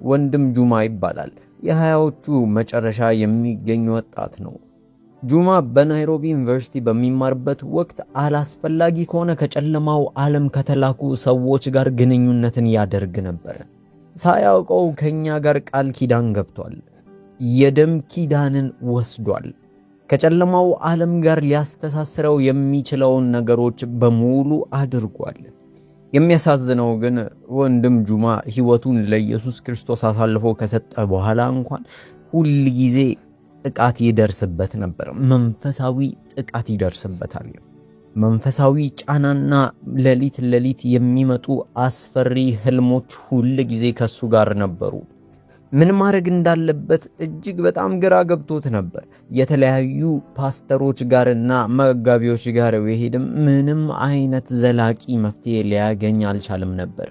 ወንድም ጁማ ይባላል። የሃያዎቹ መጨረሻ የሚገኝ ወጣት ነው። ጁማ በናይሮቢ ዩኒቨርሲቲ በሚማርበት ወቅት አላስፈላጊ ከሆነ ከጨለማው ዓለም ከተላኩ ሰዎች ጋር ግንኙነትን ያደርግ ነበር። ሳያውቀው ከኛ ጋር ቃል ኪዳን ገብቷል። የደም ኪዳንን ወስዷል። ከጨለማው ዓለም ጋር ሊያስተሳስረው የሚችለውን ነገሮች በሙሉ አድርጓል። የሚያሳዝነው ግን ወንድም ጁማ ሕይወቱን ለኢየሱስ ክርስቶስ አሳልፎ ከሰጠ በኋላ እንኳን ሁል ጊዜ ጥቃት ይደርስበት ነበር። መንፈሳዊ ጥቃት ይደርስበታል። መንፈሳዊ ጫናና ሌሊት ሌሊት የሚመጡ አስፈሪ ህልሞች ሁል ጊዜ ከሱ ጋር ነበሩ። ምን ማድረግ እንዳለበት እጅግ በጣም ግራ ገብቶት ነበር። የተለያዩ ፓስተሮች ጋርና መጋቢዎች ጋር ቢሄድም ምንም አይነት ዘላቂ መፍትሄ ሊያገኝ አልቻለም ነበር።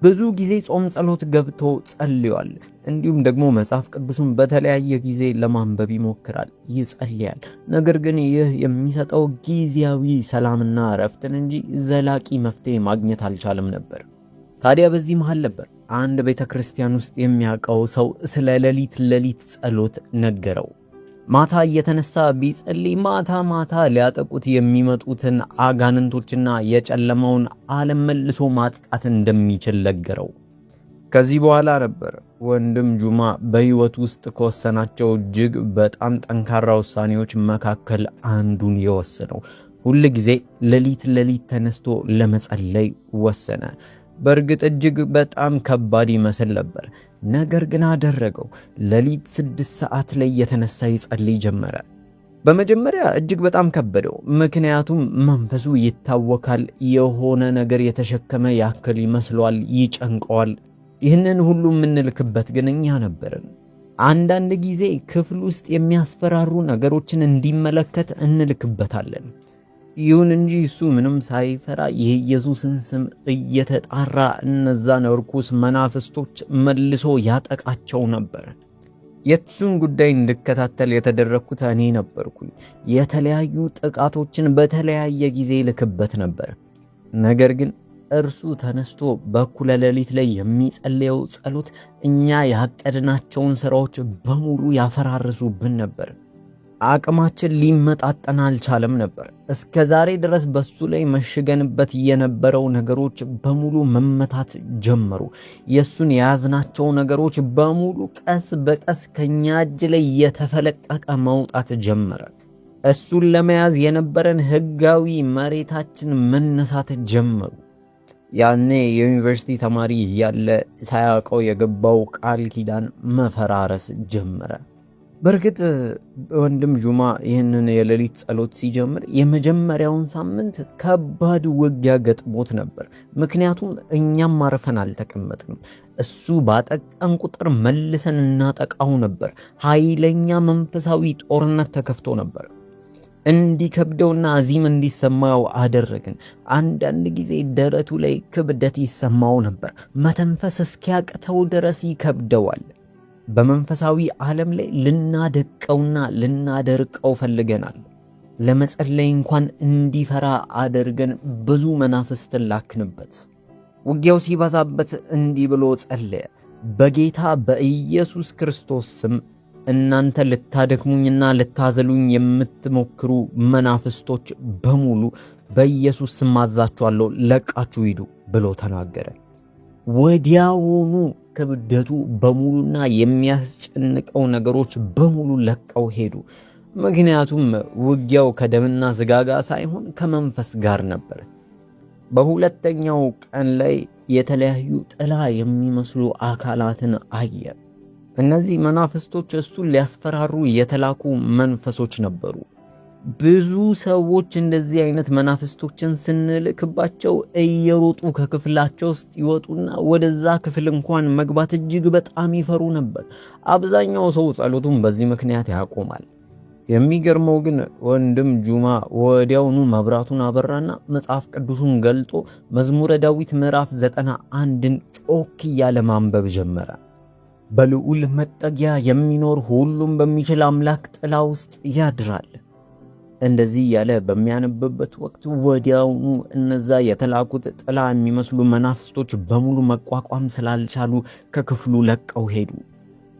ብዙ ጊዜ ጾም ጸሎት ገብቶ ጸልዮአል። እንዲሁም ደግሞ መጽሐፍ ቅዱሱን በተለያየ ጊዜ ለማንበብ ይሞክራል፣ ይጸልያል። ነገር ግን ይህ የሚሰጠው ጊዜያዊ ሰላምና እረፍትን እንጂ ዘላቂ መፍትሄ ማግኘት አልቻለም ነበር። ታዲያ በዚህ መሃል ነበር አንድ ቤተ ክርስቲያን ውስጥ የሚያውቀው ሰው ስለ ሌሊት ሌሊት ጸሎት ነገረው። ማታ እየተነሳ ቢጸልይ ማታ ማታ ሊያጠቁት የሚመጡትን አጋንንቶችና የጨለማውን ዓለም መልሶ ማጥቃት እንደሚችል ነገረው። ከዚህ በኋላ ነበር ወንድም ጁማ በሕይወት ውስጥ ከወሰናቸው እጅግ በጣም ጠንካራ ውሳኔዎች መካከል አንዱን የወሰነው። ሁል ጊዜ ሌሊት ሌሊት ተነስቶ ለመጸለይ ወሰነ። በእርግጥ እጅግ በጣም ከባድ ይመስል ነበር፣ ነገር ግን አደረገው። ሌሊት 6 ሰዓት ላይ የተነሳ ይጸልይ ጀመረ። በመጀመሪያ እጅግ በጣም ከበደው፣ ምክንያቱም መንፈሱ ይታወካል። የሆነ ነገር የተሸከመ ያክል ይመስለዋል፣ ይጨንቀዋል። ይህንን ሁሉ የምንልክበት ግን እኛ ነበርን። አንዳንድ ጊዜ ክፍል ውስጥ የሚያስፈራሩ ነገሮችን እንዲመለከት እንልክበታለን። ይሁን እንጂ እሱ ምንም ሳይፈራ የኢየሱስን ስም እየተጣራ እነዛን ርኩስ መናፍስቶች መልሶ ያጠቃቸው ነበር። የእሱን ጉዳይ እንድከታተል የተደረግኩት እኔ ነበርኩኝ። የተለያዩ ጥቃቶችን በተለያየ ጊዜ ልክበት ነበር። ነገር ግን እርሱ ተነስቶ በእኩለ ሌሊት ላይ የሚጸልየው ጸሎት እኛ ያቀድናቸውን ስራዎች በሙሉ ያፈራርሱብን ነበር። አቅማችን ሊመጣጠን አልቻለም ነበር። እስከ ዛሬ ድረስ በሱ ላይ መሽገንበት የነበረው ነገሮች በሙሉ መመታት ጀመሩ። የሱን የያዝናቸው ነገሮች በሙሉ ቀስ በቀስ ከኛ እጅ ላይ የተፈለቀቀ መውጣት ጀመረ። እሱን ለመያዝ የነበረን ሕጋዊ መሬታችን መነሳት ጀመሩ። ያኔ የዩኒቨርሲቲ ተማሪ ያለ ሳያውቀው የገባው ቃል ኪዳን መፈራረስ ጀመረ። በእርግጥ ወንድም ጁማ ይህንን የሌሊት ጸሎት ሲጀምር የመጀመሪያውን ሳምንት ከባድ ውጊያ ገጥሞት ነበር። ምክንያቱም እኛም አርፈን አልተቀመጥንም። እሱ ባጠቃን ቁጥር መልሰን እናጠቃው ነበር። ኃይለኛ መንፈሳዊ ጦርነት ተከፍቶ ነበር። እንዲከብደውና አዚም እንዲሰማው አደረግን። አንዳንድ ጊዜ ደረቱ ላይ ክብደት ይሰማው ነበር። መተንፈስ እስኪያቅተው ድረስ ይከብደዋል። በመንፈሳዊ ዓለም ላይ ልናደቀውና ልናደርቀው ፈልገናል። ለመጸለይ እንኳን እንዲፈራ አድርገን ብዙ መናፍስትን ላክንበት። ውጊያው ሲበዛበት እንዲህ ብሎ ጸለየ። በጌታ በኢየሱስ ክርስቶስ ስም እናንተ ልታደክሙኝና ልታዘሉኝ የምትሞክሩ መናፍስቶች በሙሉ በኢየሱስ ስም አዛችኋለሁ፣ ለቃችሁ ሂዱ ብሎ ተናገረ። ወዲያውኑ ክብደቱ በሙሉና የሚያስጨንቀው ነገሮች በሙሉ ለቀው ሄዱ። ምክንያቱም ውጊያው ከደምና ስጋ ጋር ሳይሆን ከመንፈስ ጋር ነበር። በሁለተኛው ቀን ላይ የተለያዩ ጥላ የሚመስሉ አካላትን አየ። እነዚህ መናፍስቶች እሱን ሊያስፈራሩ የተላኩ መንፈሶች ነበሩ። ብዙ ሰዎች እንደዚህ አይነት መናፍስቶችን ስንልክባቸው እየሮጡ ከክፍላቸው ውስጥ ይወጡና ወደዛ ክፍል እንኳን መግባት እጅግ በጣም ይፈሩ ነበር። አብዛኛው ሰው ጸሎቱን በዚህ ምክንያት ያቆማል። የሚገርመው ግን ወንድም ጁማ ወዲያውኑ መብራቱን አበራና መጽሐፍ ቅዱሱን ገልጦ መዝሙረ ዳዊት ምዕራፍ 91ን ጮክ እያለ ማንበብ ጀመረ። በልዑል መጠጊያ የሚኖር ሁሉም በሚችል አምላክ ጥላ ውስጥ ያድራል። እንደዚህ ያለ በሚያነብበት ወቅት ወዲያውኑ እነዛ የተላኩት ጥላ የሚመስሉ መናፍስቶች በሙሉ መቋቋም ስላልቻሉ ከክፍሉ ለቀው ሄዱ።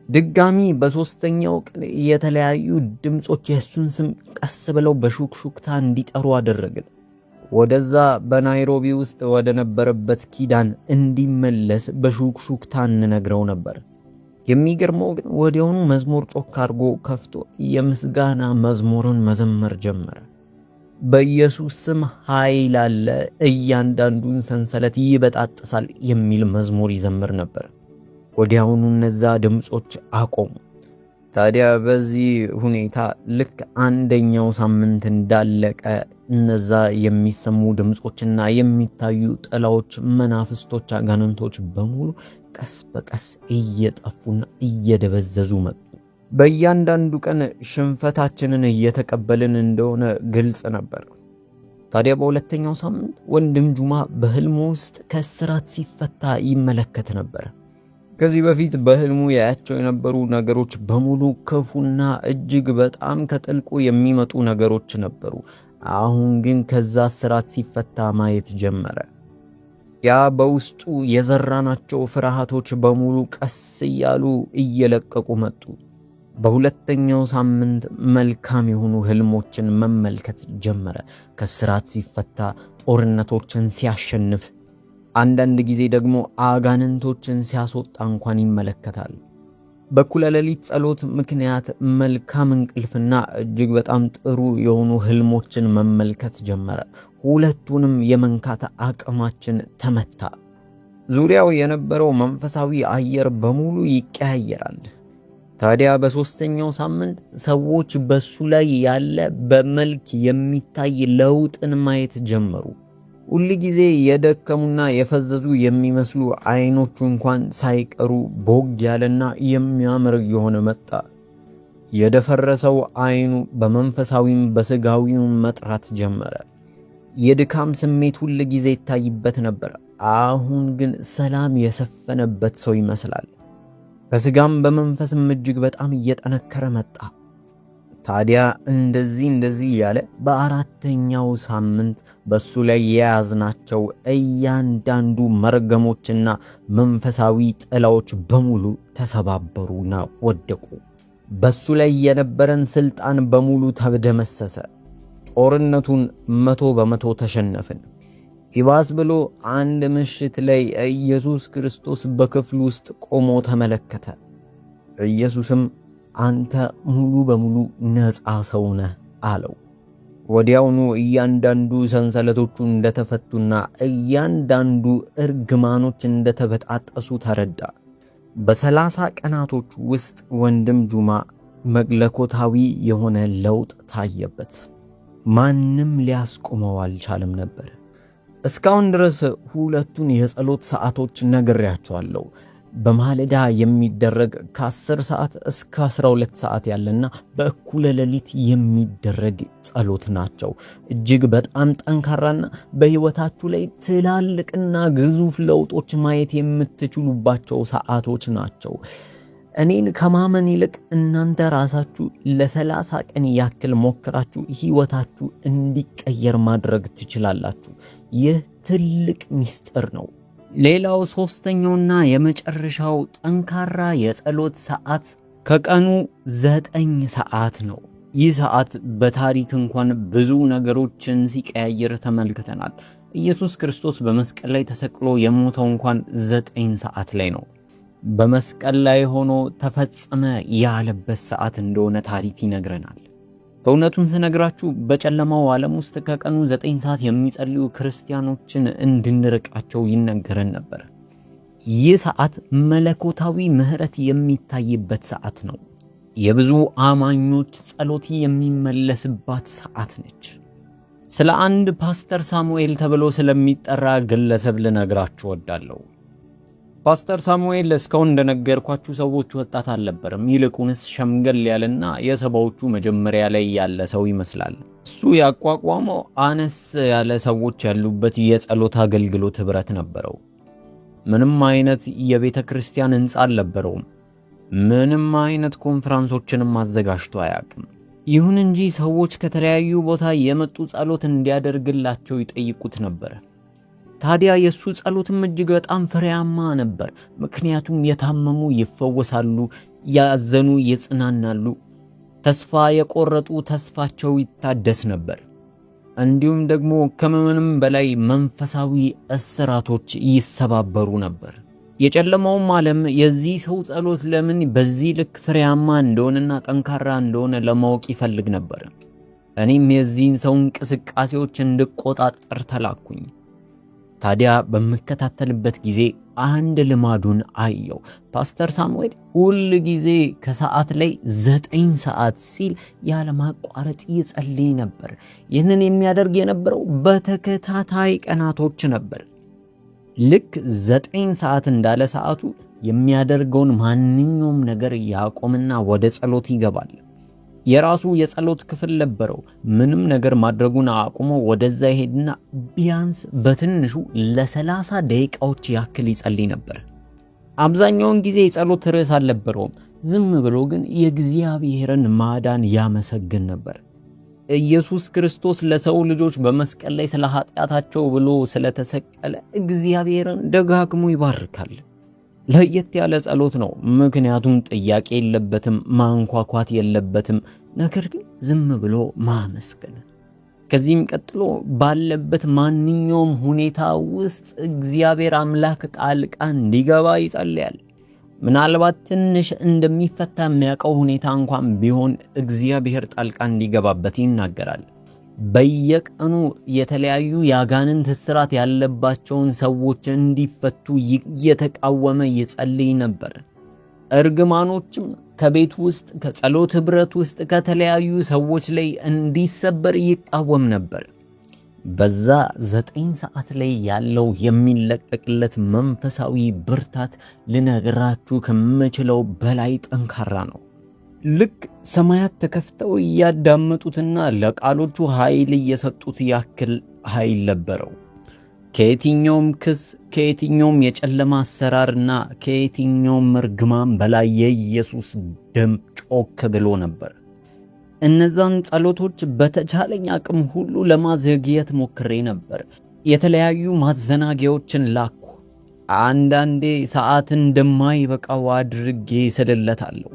ድጋሚ በሶስተኛው ቀን የተለያዩ ድምጾች የእሱን ስም ቀስ ብለው በሹክሹክታ እንዲጠሩ አደረግን። ወደዛ በናይሮቢ ውስጥ ወደ ነበረበት ኪዳን እንዲመለስ በሹክሹክታ እንነግረው ነበር። የሚገርመው ግን ወዲያውኑ መዝሙር ጮክ አድርጎ ከፍቶ የምስጋና መዝሙርን መዘመር ጀመረ። በኢየሱስ ስም ኃይል አለ፣ እያንዳንዱን ሰንሰለት ይበጣጥሳል የሚል መዝሙር ይዘምር ነበር። ወዲያውኑ እነዛ ድምጾች አቆሙ። ታዲያ በዚህ ሁኔታ ልክ አንደኛው ሳምንት እንዳለቀ እነዛ የሚሰሙ ድምጾችና የሚታዩ ጥላዎች፣ መናፍስቶች፣ አጋንንቶች በሙሉ ቀስ በቀስ እየጠፉና እየደበዘዙ መጡ። በእያንዳንዱ ቀን ሽንፈታችንን እየተቀበልን እንደሆነ ግልጽ ነበር። ታዲያ በሁለተኛው ሳምንት ወንድም ጁማ በህልሙ ውስጥ ከእስራት ሲፈታ ይመለከት ነበር። ከዚህ በፊት በህልሙ ያያቸው የነበሩ ነገሮች በሙሉ ክፉና እጅግ በጣም ከጥልቁ የሚመጡ ነገሮች ነበሩ። አሁን ግን ከዛ እስራት ሲፈታ ማየት ጀመረ። ያ በውስጡ የዘራናቸው ፍርሃቶች በሙሉ ቀስ እያሉ እየለቀቁ መጡ። በሁለተኛው ሳምንት መልካም የሆኑ ህልሞችን መመልከት ጀመረ። ከእስራት ሲፈታ፣ ጦርነቶችን ሲያሸንፍ፣ አንዳንድ ጊዜ ደግሞ አጋንንቶችን ሲያስወጣ እንኳን ይመለከታል። በእኩለ ሌሊት ጸሎት ምክንያት መልካም እንቅልፍና እጅግ በጣም ጥሩ የሆኑ ህልሞችን መመልከት ጀመረ። ሁለቱንም የመንካት አቅማችን ተመታ። ዙሪያው የነበረው መንፈሳዊ አየር በሙሉ ይቀያየራል። ታዲያ በሶስተኛው ሳምንት ሰዎች በሱ ላይ ያለ በመልክ የሚታይ ለውጥን ማየት ጀመሩ። ሁል ጊዜ የደከሙና የፈዘዙ የሚመስሉ አይኖቹ እንኳን ሳይቀሩ ቦግ ያለና የሚያምር የሆነ መጣ። የደፈረሰው አይኑ በመንፈሳዊም በስጋዊም መጥራት ጀመረ። የድካም ስሜት ሁል ጊዜ ይታይበት ነበር። አሁን ግን ሰላም የሰፈነበት ሰው ይመስላል። በስጋም በመንፈስም እጅግ በጣም እየጠነከረ መጣ። ታዲያ እንደዚህ እንደዚህ ያለ በአራተኛው ሳምንት በሱ ላይ የያዝናቸው እያንዳንዱ መርገሞችና መንፈሳዊ ጥላዎች በሙሉ ተሰባበሩና ወደቁ። በሱ ላይ የነበረን ስልጣን በሙሉ ተደመሰሰ። ጦርነቱን 100% ተሸነፍን። ይባስ ብሎ አንድ ምሽት ላይ ኢየሱስ ክርስቶስ በክፍሉ ውስጥ ቆሞ ተመለከተ። ኢየሱስም አንተ ሙሉ በሙሉ ነፃ ሰው ነህ አለው። ወዲያውኑ እያንዳንዱ ሰንሰለቶቹ እንደተፈቱና እያንዳንዱ እርግማኖች እንደተበጣጠሱ ተረዳ። በ30 ቀናቶች ውስጥ ወንድም ጁማ መለኮታዊ የሆነ ለውጥ ታየበት። ማንም ሊያስቆመው አልቻለም ነበር። እስካሁን ድረስ ሁለቱን የጸሎት ሰዓቶች ነግሬያቸዋለሁ። በማለዳ የሚደረግ ከ10 ሰዓት እስከ 12 ሰዓት ያለና በእኩለ ሌሊት የሚደረግ ጸሎት ናቸው። እጅግ በጣም ጠንካራና በሕይወታችሁ ላይ ትላልቅና ግዙፍ ለውጦች ማየት የምትችሉባቸው ሰዓቶች ናቸው። እኔን ከማመን ይልቅ እናንተ ራሳችሁ ለ30 ቀን ያክል ሞክራችሁ ሕይወታችሁ እንዲቀየር ማድረግ ትችላላችሁ። ይህ ትልቅ ምስጢር ነው። ሌላው ሶስተኛውና የመጨረሻው ጠንካራ የጸሎት ሰዓት ከቀኑ 9 ሰዓት ነው። ይህ ሰዓት በታሪክ እንኳን ብዙ ነገሮችን ሲቀያየር ተመልክተናል። ኢየሱስ ክርስቶስ በመስቀል ላይ ተሰቅሎ የሞተው እንኳን 9 ሰዓት ላይ ነው። በመስቀል ላይ ሆኖ ተፈጸመ ያለበት ሰዓት እንደሆነ ታሪክ ይነግረናል። በእውነቱን ስነግራችሁ በጨለማው ዓለም ውስጥ ከቀኑ 9 ሰዓት የሚጸልዩ ክርስቲያኖችን እንድንርቃቸው ይነገረን ነበር። ይህ ሰዓት መለኮታዊ ምሕረት የሚታይበት ሰዓት ነው። የብዙ አማኞች ጸሎት የሚመለስባት ሰዓት ነች። ስለ አንድ ፓስተር ሳሙኤል ተብሎ ስለሚጠራ ግለሰብ ልነግራችሁ እወዳለሁ። ፓስተር ሳሙኤል እስካሁን እንደነገርኳችሁ ሰዎች ወጣት አልነበረም። ይልቁንስ ሸምገል ያለና የሰባዎቹ መጀመሪያ ላይ ያለ ሰው ይመስላል። እሱ ያቋቋመው አነስ ያለ ሰዎች ያሉበት የጸሎት አገልግሎት ህብረት ነበረው። ምንም አይነት የቤተ ክርስቲያን ህንጻ አልነበረውም። ምንም አይነት ኮንፈረንሶችንም አዘጋጅቶ አያውቅም። ይሁን እንጂ ሰዎች ከተለያዩ ቦታ የመጡ ጸሎት እንዲያደርግላቸው ይጠይቁት ነበር። ታዲያ የሱ ጸሎትም እጅግ በጣም ፍሬያማ ነበር። ምክንያቱም የታመሙ ይፈወሳሉ፣ ያዘኑ ይጽናናሉ፣ ተስፋ የቆረጡ ተስፋቸው ይታደስ ነበር። እንዲሁም ደግሞ ከምንም በላይ መንፈሳዊ እስራቶች ይሰባበሩ ነበር። የጨለማውም ዓለም የዚህ ሰው ጸሎት ለምን በዚህ ልክ ፍሬያማ እንደሆነና ጠንካራ እንደሆነ ለማወቅ ይፈልግ ነበር። እኔም የዚህን ሰው እንቅስቃሴዎች እንድቆጣጠር ተላኩኝ። ታዲያ በምከታተልበት ጊዜ አንድ ልማዱን አየው። ፓስተር ሳሙኤል ሁል ጊዜ ከሰዓት ላይ 9 ሰዓት ሲል ያለማቋረጥ ይጸልይ ነበር። ይህንን የሚያደርግ የነበረው በተከታታይ ቀናቶች ነበር። ልክ 9 ሰዓት እንዳለ ሰዓቱ የሚያደርገውን ማንኛውም ነገር ያቆምና ወደ ጸሎት ይገባል። የራሱ የጸሎት ክፍል ነበረው። ምንም ነገር ማድረጉን አቁሞ ወደዛ ይሄድና ቢያንስ በትንሹ ለ30 ደቂቃዎች ያክል ይጸልይ ነበር። አብዛኛውን ጊዜ የጸሎት ርዕስ አልነበረውም። ዝም ብሎ ግን የእግዚአብሔርን ማዳን ያመሰግን ነበር። ኢየሱስ ክርስቶስ ለሰው ልጆች በመስቀል ላይ ስለ ኃጢአታቸው ብሎ ስለተሰቀለ እግዚአብሔርን ደጋግሞ ይባርካል። ለየት ያለ ጸሎት ነው። ምክንያቱም ጥያቄ የለበትም፣ ማንኳኳት የለበትም። ነገር ግን ዝም ብሎ ማመስገን። ከዚህም ቀጥሎ ባለበት ማንኛውም ሁኔታ ውስጥ እግዚአብሔር አምላክ ጣልቃ እንዲገባ ይጸልያል። ምናልባት ትንሽ እንደሚፈታ የሚያውቀው ሁኔታ እንኳን ቢሆን እግዚአብሔር ጣልቃ እንዲገባበት ይናገራል። በየቀኑ የተለያዩ የአጋንንት እስራት ያለባቸውን ሰዎች እንዲፈቱ እየተቃወመ ይጸልይ ነበር። እርግማኖችም ከቤት ውስጥ፣ ከጸሎት ኅብረት ውስጥ፣ ከተለያዩ ሰዎች ላይ እንዲሰበር ይቃወም ነበር። በዛ 9 ሰዓት ላይ ያለው የሚለቀቅለት መንፈሳዊ ብርታት ልነግራችሁ ከምችለው በላይ ጠንካራ ነው። ልክ ሰማያት ተከፍተው እያዳመጡትና ለቃሎቹ ኃይል እየሰጡት ያክል ኃይል ነበረው። ከየትኛውም ክስ፣ ከየትኛውም የጨለማ አሰራርና ከየትኛውም እርግማን በላይ የኢየሱስ ደም ጮክ ብሎ ነበር። እነዛን ጸሎቶች በተቻለኝ አቅም ሁሉ ለማዘግየት ሞክሬ ነበር። የተለያዩ ማዘናጊያዎችን ላኩ። አንዳንዴ ሰዓት እንደማይበቃው አድርጌ ስልለታለሁ።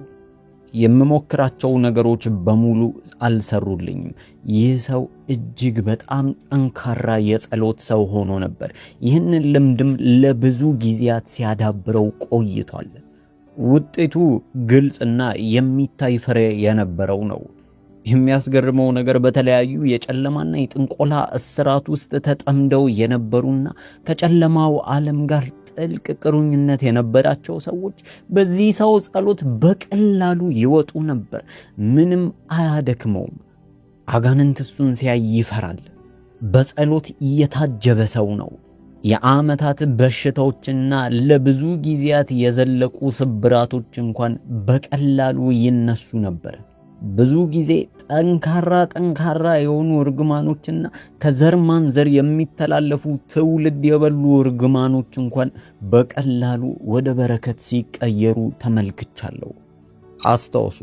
የምሞክራቸው ነገሮች በሙሉ አልሰሩልኝም። ይህ ሰው እጅግ በጣም ጠንካራ የጸሎት ሰው ሆኖ ነበር። ይህንን ልምድም ለብዙ ጊዜያት ሲያዳብረው ቆይቷል። ውጤቱ ግልጽና የሚታይ ፍሬ የነበረው ነው። የሚያስገርመው ነገር በተለያዩ የጨለማና የጥንቆላ እስራት ውስጥ ተጠምደው የነበሩና ከጨለማው ዓለም ጋር ጥልቅ ቁርኝነት የነበራቸው ሰዎች በዚህ ሰው ጸሎት በቀላሉ ይወጡ ነበር። ምንም አያደክመውም። አጋንንት እሱን ሲያይ ይፈራል። በጸሎት የታጀበ ሰው ነው። የዓመታት በሽታዎችና ለብዙ ጊዜያት የዘለቁ ስብራቶች እንኳን በቀላሉ ይነሱ ነበር። ብዙ ጊዜ ጠንካራ ጠንካራ የሆኑ እርግማኖችና ከዘር ማንዘር የሚተላለፉ ትውልድ የበሉ እርግማኖች እንኳን በቀላሉ ወደ በረከት ሲቀየሩ ተመልክቻለሁ። አስታውሱ፣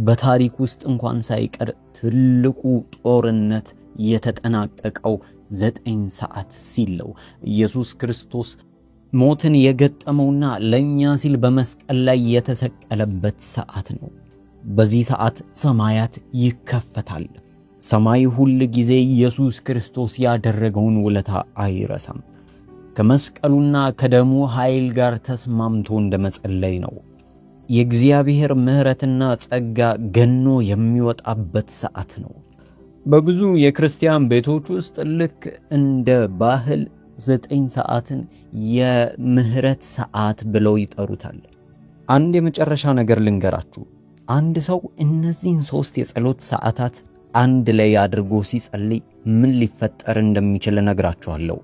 በታሪክ ውስጥ እንኳን ሳይቀር ትልቁ ጦርነት የተጠናቀቀው 9 ሰዓት ሲል ነው። ኢየሱስ ክርስቶስ ሞትን የገጠመውና ለእኛ ሲል በመስቀል ላይ የተሰቀለበት ሰዓት ነው። በዚህ ሰዓት ሰማያት ይከፈታል። ሰማይ ሁል ጊዜ ኢየሱስ ክርስቶስ ያደረገውን ውለታ አይረሳም። ከመስቀሉና ከደሙ ኃይል ጋር ተስማምቶ እንደመጸለይ ነው። የእግዚአብሔር ምሕረትና ጸጋ ገኖ የሚወጣበት ሰዓት ነው። በብዙ የክርስቲያን ቤቶች ውስጥ ልክ እንደ ባህል 9 ሰዓትን የምህረት ሰዓት ብለው ይጠሩታል። አንድ የመጨረሻ ነገር ልንገራችሁ። አንድ ሰው እነዚህን ሶስት የጸሎት ሰዓታት አንድ ላይ አድርጎ ሲጸልይ ምን ሊፈጠር እንደሚችል እነግራችኋለሁ።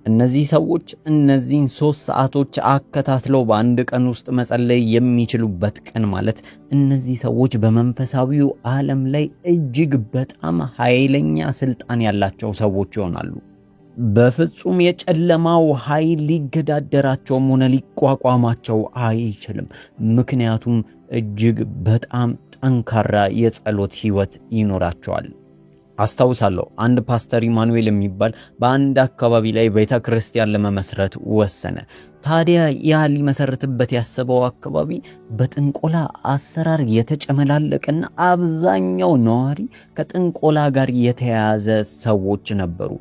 እነዚህ ሰዎች እነዚህን 3 ሰዓቶች አከታትለው በአንድ ቀን ውስጥ መጸለይ የሚችሉበት ቀን ማለት እነዚህ ሰዎች በመንፈሳዊው ዓለም ላይ እጅግ በጣም ኃይለኛ ስልጣን ያላቸው ሰዎች ይሆናሉ። በፍጹም የጨለማው ኃይል ሊገዳደራቸውም ሆነ ሊቋቋማቸው አይችልም። ምክንያቱም እጅግ በጣም ጠንካራ የጸሎት ሕይወት ይኖራቸዋል። አስታውሳለሁ፣ አንድ ፓስተር ኢማኑኤል የሚባል በአንድ አካባቢ ላይ ቤተ ክርስቲያን ለመመስረት ወሰነ። ታዲያ ያ ሊመሰርትበት ያሰበው አካባቢ በጥንቆላ አሰራር የተጨመላለቀና አብዛኛው ነዋሪ ከጥንቆላ ጋር የተያያዘ ሰዎች ነበሩ።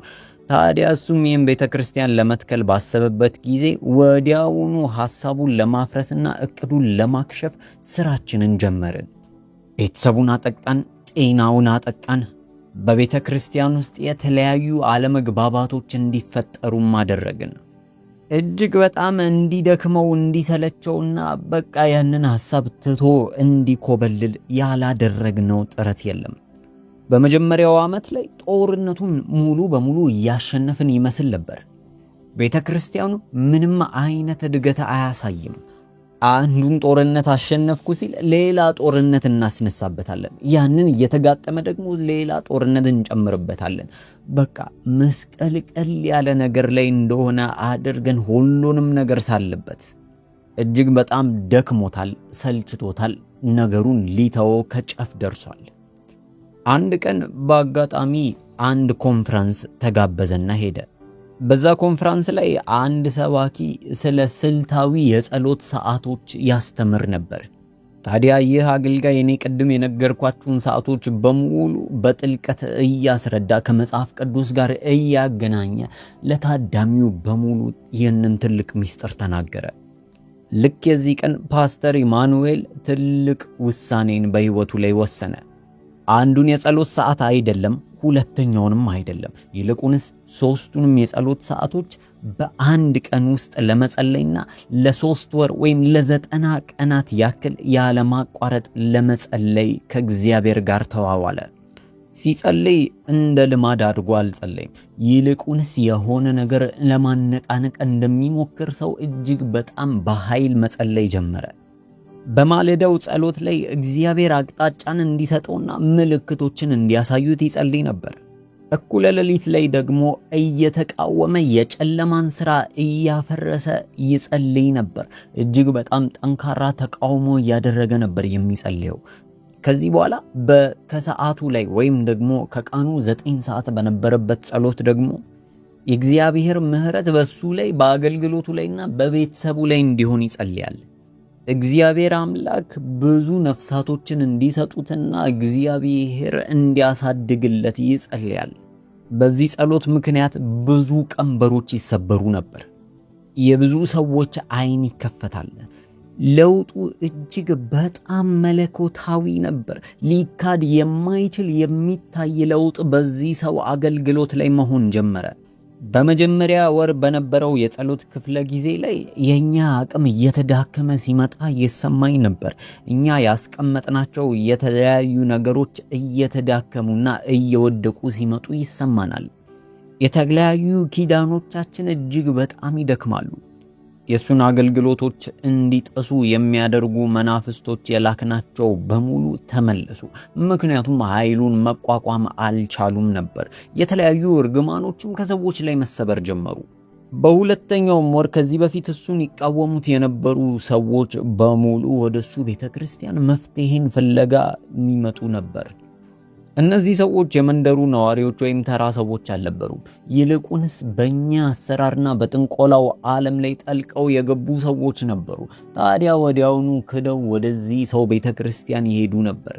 ታዲያ እሱም ይህን ቤተ ክርስቲያን ለመትከል ባሰበበት ጊዜ ወዲያውኑ ሐሳቡን ለማፍረስና እቅዱን ለማክሸፍ ስራችንን ጀመርን። ቤተሰቡን አጠቃን፣ ጤናውን አጠቃን። በቤተ ክርስቲያን ውስጥ የተለያዩ አለመግባባቶች እንዲፈጠሩም አደረግን። እጅግ በጣም እንዲደክመው፣ እንዲሰለቸውና በቃ ያንን ሐሳብ ትቶ እንዲኮበልል ያላደረግነው ጥረት የለም። በመጀመሪያው ዓመት ላይ ጦርነቱን ሙሉ በሙሉ እያሸነፍን ይመስል ነበር። ቤተ ክርስቲያኑ ምንም አይነት እድገት አያሳይም። አንዱን ጦርነት አሸነፍኩ ሲል ሌላ ጦርነት እናስነሳበታለን። ያንን እየተጋጠመ ደግሞ ሌላ ጦርነት እንጨምርበታለን። በቃ መስቀልቀል ያለ ነገር ላይ እንደሆነ አድርገን ሁሉንም ነገር ሳለበት እጅግ በጣም ደክሞታል፣ ሰልችቶታል። ነገሩን ሊተወው ከጫፍ ደርሷል። አንድ ቀን በአጋጣሚ አንድ ኮንፈረንስ ተጋበዘና ሄደ። በዛ ኮንፈረንስ ላይ አንድ ሰባኪ ስለ ስልታዊ የጸሎት ሰዓቶች ያስተምር ነበር። ታዲያ ይህ አገልጋይ እኔ ቅድም የነገርኳችሁን ሰዓቶች በሙሉ በጥልቀት እያስረዳ፣ ከመጽሐፍ ቅዱስ ጋር እያገናኘ ለታዳሚው በሙሉ ይህንን ትልቅ ምስጢር ተናገረ። ልክ የዚህ ቀን ፓስተር ኢማኑኤል ትልቅ ውሳኔን በሕይወቱ ላይ ወሰነ። አንዱን የጸሎት ሰዓት አይደለም፣ ሁለተኛውንም አይደለም፣ ይልቁንስ ሶስቱንም የጸሎት ሰዓቶች በአንድ ቀን ውስጥ ለመጸለይና ለ3 ወር ወይም ለ90 ቀናት ያክል ያለማቋረጥ ለመጸለይ ከእግዚአብሔር ጋር ተዋዋለ። ሲጸልይ እንደ ልማድ አድርጎ አልጸለይም። ይልቁንስ የሆነ ነገር ለማነቃነቅ እንደሚሞክር ሰው እጅግ በጣም በኃይል መጸለይ ጀመረ። በማለዳው ጸሎት ላይ እግዚአብሔር አቅጣጫን እንዲሰጠውና ምልክቶችን እንዲያሳዩት ይጸልይ ነበር። እኩለ ሌሊት ላይ ደግሞ እየተቃወመ የጨለማን ሥራ እያፈረሰ ይጸልይ ነበር። እጅግ በጣም ጠንካራ ተቃውሞ እያደረገ ነበር የሚጸልየው። ከዚህ በኋላ ከሰዓቱ ላይ ወይም ደግሞ ከቀኑ 9 ሰዓት በነበረበት ጸሎት ደግሞ የእግዚአብሔር ምሕረት በሱ ላይ፣ በአገልግሎቱ ላይና በቤተሰቡ ላይ እንዲሆን ይጸልያል። እግዚአብሔር አምላክ ብዙ ነፍሳቶችን እንዲሰጡትና እግዚአብሔር እንዲያሳድግለት ይጸልያል። በዚህ ጸሎት ምክንያት ብዙ ቀንበሮች ይሰበሩ ነበር። የብዙ ሰዎች ዓይን ይከፈታል። ለውጡ እጅግ በጣም መለኮታዊ ነበር። ሊካድ የማይችል የሚታይ ለውጥ በዚህ ሰው አገልግሎት ላይ መሆን ጀመረ። በመጀመሪያ ወር በነበረው የጸሎት ክፍለ ጊዜ ላይ የኛ አቅም እየተዳከመ ሲመጣ ይሰማኝ ነበር። እኛ ያስቀመጥናቸው የተለያዩ ነገሮች እየተዳከሙና እየወደቁ ሲመጡ ይሰማናል። የተለያዩ ኪዳኖቻችን እጅግ በጣም ይደክማሉ። የእሱን አገልግሎቶች እንዲጥሱ የሚያደርጉ መናፍስቶች የላክናቸው በሙሉ ተመለሱ። ምክንያቱም ኃይሉን መቋቋም አልቻሉም ነበር። የተለያዩ እርግማኖችም ከሰዎች ላይ መሰበር ጀመሩ። በሁለተኛውም ወር ከዚህ በፊት እሱን ይቃወሙት የነበሩ ሰዎች በሙሉ ወደ እሱ ቤተ ክርስቲያን መፍትሄን ፍለጋ የሚመጡ ነበር። እነዚህ ሰዎች የመንደሩ ነዋሪዎች ወይም ተራ ሰዎች አልነበሩም። ይልቁንስ በእኛ አሰራርና በጥንቆላው ዓለም ላይ ጠልቀው የገቡ ሰዎች ነበሩ። ታዲያ ወዲያውኑ ክደው ወደዚህ ሰው ቤተ ክርስቲያን ይሄዱ ነበር።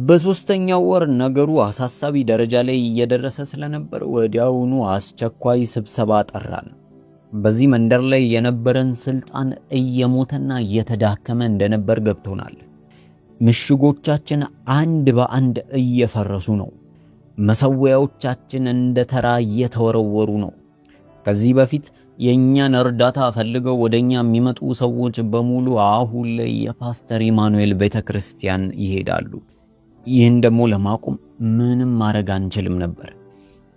በሶስተኛው ወር ነገሩ አሳሳቢ ደረጃ ላይ እየደረሰ ስለነበር ወዲያውኑ አስቸኳይ ስብሰባ ጠራን። በዚህ መንደር ላይ የነበረን ስልጣን እየሞተና እየተዳከመ እንደነበር ገብቶናል። ምሽጎቻችን አንድ በአንድ እየፈረሱ ነው። መሰዊያዎቻችን እንደ ተራ እየተወረወሩ ነው። ከዚህ በፊት የእኛን እርዳታ ፈልገው ወደኛ የሚመጡ ሰዎች በሙሉ አሁን ላይ የፓስተር ኢማኑኤል ቤተክርስቲያን ይሄዳሉ። ይህን ደግሞ ለማቆም ምንም ማድረግ አንችልም ነበር።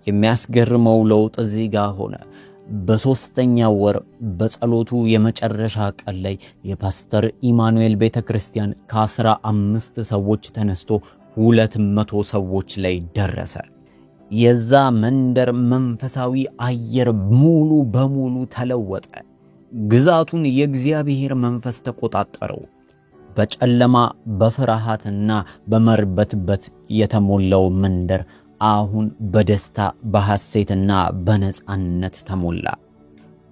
የሚያስገርመው ለውጥ እዚህ ጋር ሆነ። በሶስተኛ ወር በጸሎቱ የመጨረሻ ቀን ላይ የፓስተር ኢማኑኤል ቤተክርስቲያን ከ15 ሰዎች ተነስቶ 200 ሰዎች ላይ ደረሰ። የዛ መንደር መንፈሳዊ አየር ሙሉ በሙሉ ተለወጠ። ግዛቱን የእግዚአብሔር መንፈስ ተቆጣጠረው። በጨለማ በፍርሃትና በመርበትበት የተሞላው መንደር አሁን በደስታ፣ በሐሴትና በነጻነት ተሞላ።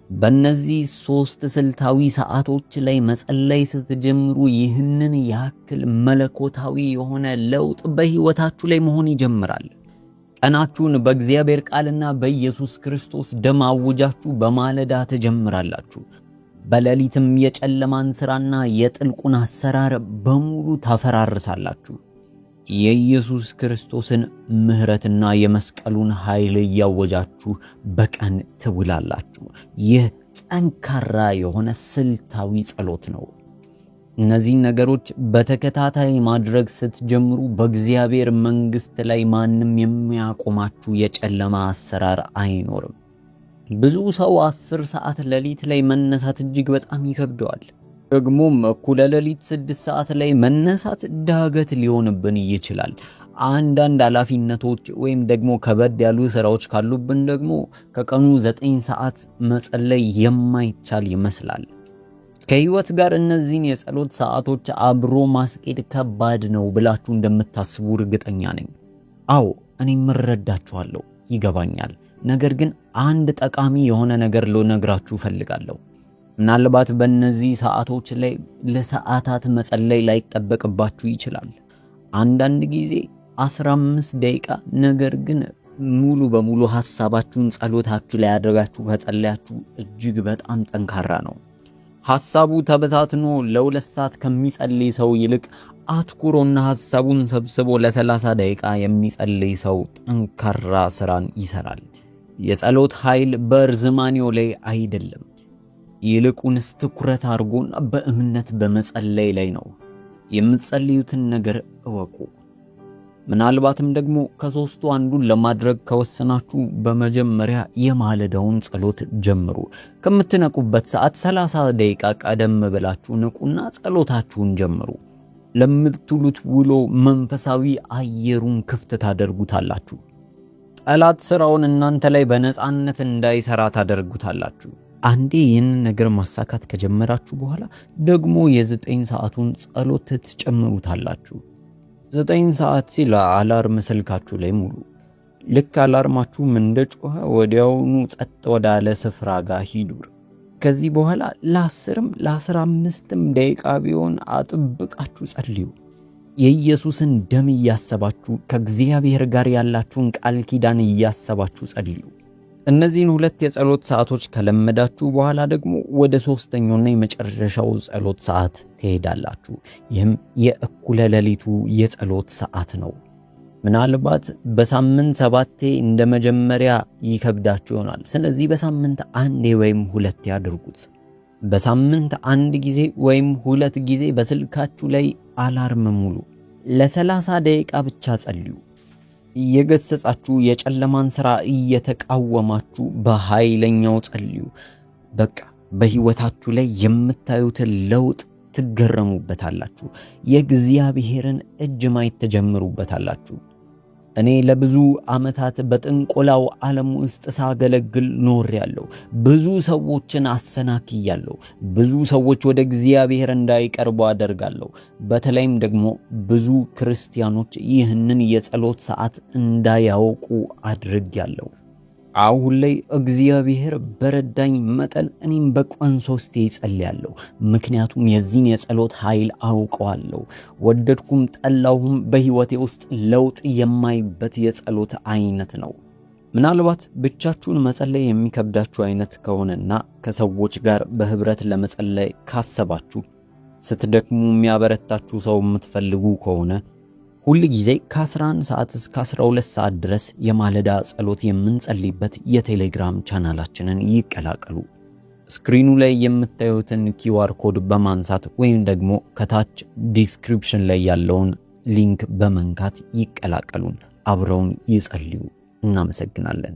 በእነዚህ ሶስት ስልታዊ ሰዓቶች ላይ መጸለይ ስትጀምሩ ይህንን ያክል መለኮታዊ የሆነ ለውጥ በሕይወታችሁ ላይ መሆን ይጀምራል። ቀናችሁን በእግዚአብሔር ቃልና በኢየሱስ ክርስቶስ ደም አውጃችሁ በማለዳ ትጀምራላችሁ። በሌሊትም የጨለማን ሥራና የጥልቁን አሰራር በሙሉ ታፈራርሳላችሁ። የኢየሱስ ክርስቶስን ምሕረትና የመስቀሉን ኃይል እያወጃችሁ በቀን ትውላላችሁ። ይህ ጠንካራ የሆነ ስልታዊ ጸሎት ነው። እነዚህን ነገሮች በተከታታይ ማድረግ ስትጀምሩ በእግዚአብሔር መንግሥት ላይ ማንም የሚያቆማችሁ የጨለማ አሰራር አይኖርም። ብዙ ሰው 10 ሰዓት ሌሊት ላይ መነሳት እጅግ በጣም ይከብደዋል። ደግሞም እኩለ ሌሊት 6 ሰዓት ላይ መነሳት ዳገት ሊሆንብን ይችላል። አንዳንድ ኃላፊነቶች ወይም ደግሞ ከበድ ያሉ ስራዎች ካሉብን ደግሞ ከቀኑ 9 ሰዓት መጸለይ የማይቻል ይመስላል። ከህይወት ጋር እነዚህን የጸሎት ሰዓቶች አብሮ ማስኬድ ከባድ ነው ብላችሁ እንደምታስቡ እርግጠኛ ነኝ። አዎ፣ እኔም እረዳችኋለሁ፣ ይገባኛል። ነገር ግን አንድ ጠቃሚ የሆነ ነገር ልነግራችሁ እፈልጋለሁ። ምናልባት በእነዚህ ሰዓቶች ላይ ለሰዓታት መጸለይ ላይጠበቅባችሁ ይችላል። አንዳንድ ጊዜ 15 ደቂቃ፣ ነገር ግን ሙሉ በሙሉ ሐሳባችሁን ጸሎታችሁ ላይ አድርጋችሁ ከጸለያችሁ እጅግ በጣም ጠንካራ ነው። ሐሳቡ ተበታትኖ ለ2 ሰዓት ከሚጸልይ ሰው ይልቅ አትኩሮና ሐሳቡን ሰብስቦ ለ30 ደቂቃ የሚጸልይ ሰው ጠንካራ ስራን ይሰራል። የጸሎት ኃይል በርዝማኔው ላይ አይደለም፣ ይልቁንስ ትኩረት አድርጎና በእምነት በመጸለይ ላይ ነው። የምትጸልዩትን ነገር እወቁ። ምናልባትም ደግሞ ከሶስቱ አንዱን ለማድረግ ከወሰናችሁ በመጀመሪያ የማለዳውን ጸሎት ጀምሩ። ከምትነቁበት ሰዓት 30 ደቂቃ ቀደም ብላችሁ ንቁና ጸሎታችሁን ጀምሩ። ለምትውሉት ውሎ መንፈሳዊ አየሩን ክፍት ታደርጉታላችሁ። ጠላት ስራውን እናንተ ላይ በነጻነት እንዳይሰራ ታደርጉታላችሁ። አንዴ ይህንን ነገር ማሳካት ከጀመራችሁ በኋላ ደግሞ የ9 ሰዓቱን ጸሎት ትጨምሩታላችሁ። 9 ሰዓት ሲል alarm ስልካችሁ ላይ ሙሉ። ልክ alarm ኣችሁም እንደጮኸ ወዲያውኑ ጸጥ ወዳለ ስፍራ ጋር ሂዱ። ከዚህ በኋላ ለ10ም ለ15ም ደቂቃ ቢሆን አጥብቃችሁ ጸልዩ። የኢየሱስን ደም እያሰባችሁ ከእግዚአብሔር ጋር ያላችሁን ቃል ኪዳን እያሰባችሁ ጸልዩ። እነዚህን ሁለት የጸሎት ሰዓቶች ከለመዳችሁ በኋላ ደግሞ ወደ ሶስተኛውና የመጨረሻው ጸሎት ሰዓት ትሄዳላችሁ። ይህም የእኩለ ሌሊቱ የጸሎት ሰዓት ነው። ምናልባት በሳምንት 7 እንደ መጀመሪያ ይከብዳችሁ ይሆናል። ስለዚህ በሳምንት 1 ወይም 2 ያድርጉት። በሳምንት 1 ጊዜ ወይም 2 ጊዜ በስልካችሁ ላይ alarm ሙሉ። ለ30 ደቂቃ ብቻ ጸልዩ። እየገሰጻችሁ የጨለማን ሥራ እየተቃወማችሁ በኃይለኛው ጸልዩ። በቃ በሕይወታችሁ ላይ የምታዩትን ለውጥ ትገረሙበታላችሁ። የእግዚአብሔርን እጅ ማየት ትጀምሩበታላችሁ። እኔ ለብዙ ዓመታት በጥንቆላው ዓለም ውስጥ ሳገለግል ኖሬያለሁ። ብዙ ሰዎችን አሰናክያለሁ። ብዙ ሰዎች ወደ እግዚአብሔር እንዳይቀርቡ አደርጋለሁ። በተለይም ደግሞ ብዙ ክርስቲያኖች ይህንን የጸሎት ሰዓት እንዳያውቁ አድርጌያለሁ። አሁን ላይ እግዚአብሔር በረዳኝ መጠን እኔም በቀን 3 እጸልያለሁ። ምክንያቱም የዚህን የጸሎት ኃይል አውቀዋለሁ። ወደድኩም ጠላሁም በሕይወቴ ውስጥ ለውጥ የማይበት የጸሎት አይነት ነው። ምናልባት ብቻችሁን መጸለይ የሚከብዳችሁ አይነት ከሆነና ከሰዎች ጋር በህብረት ለመጸለይ ካሰባችሁ፣ ስትደክሙ የሚያበረታችሁ ሰው የምትፈልጉ ከሆነ ሁል ጊዜ ከ11 ሰዓት እስከ 12 ሰዓት ድረስ የማለዳ ጸሎት የምንጸልይበት የቴሌግራም ቻናላችንን ይቀላቀሉ። screen ኡ ላይ የምታዩትን QR code በማንሳት ወይም ደግሞ ከታች description ላይ ያለውን link በመንካት ይቀላቀሉን። አብረውን ይጸልዩ። እናመሰግናለን።